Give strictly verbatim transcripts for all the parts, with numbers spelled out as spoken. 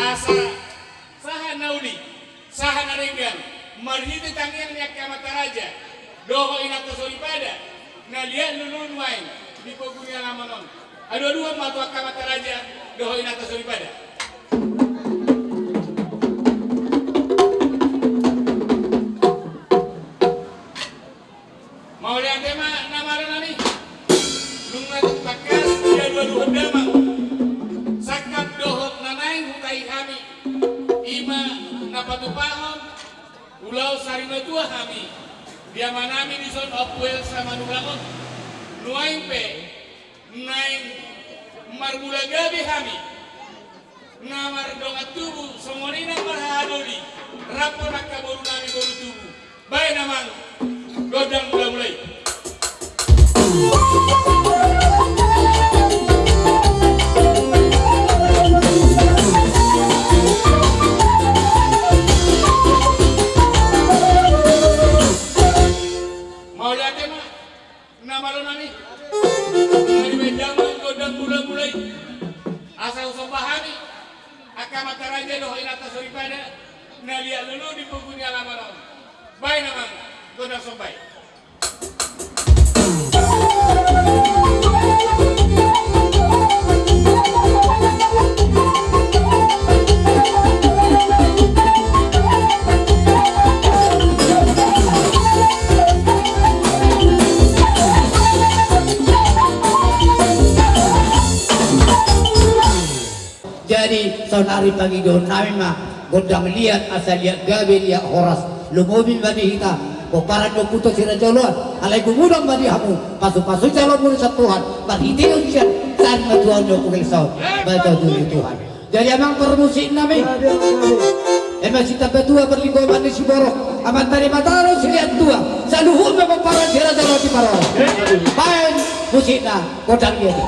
Asa sahat na uli, sahat na denggan, marhite tangiang ni angka amanta raja dohot inanta soripada na liat lulu nuaeng di pogu ni alaman on. Aduaduhon ma tu angka amanta raja dohot inanta soripada. Mauliate ma na malo nami. Nunga tangkas diaduaduhon damang, sangkap dohot na naeng hutai hami, i ma na patupahon ulaon sarimatua hami di amanami dison Ompu Elsa Manullang on. Nuaeng pe naeng marmula gabe hami na mardongan tubu, songon i nang marhaha doli, rap dohot angka boru nami boru tubu. Baen amang gondang mulamula i. Mauliate ma. Na malo nami, na dibaen damang gondang mulamula i, asa husomba hami angka amanta raja dohot inanta soripada na liat lulu di pogu ni alaman on. Baen amang gondang somba i. Jadi saonari pangidoon nami ma gondang liat asa liat gabe liat horas. Lumobi ma di hita pomparan ni ompunta si Raja Oloan, alai gumodang ma di hamu pasupasu jaloonmuna sian Tuhan marhitehon sian sarimatua ni Ompu Elsa on. Baen ma tu Tuhan. Jadi amang parmusik nami, eme sitambatua parlinggoman ni siborok, amanta ni mataro silian tua, saluhutna pomparan si Raja Oloan di parorot. Baen musikna. Gondang liat i.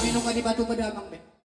Minum di batu pedang.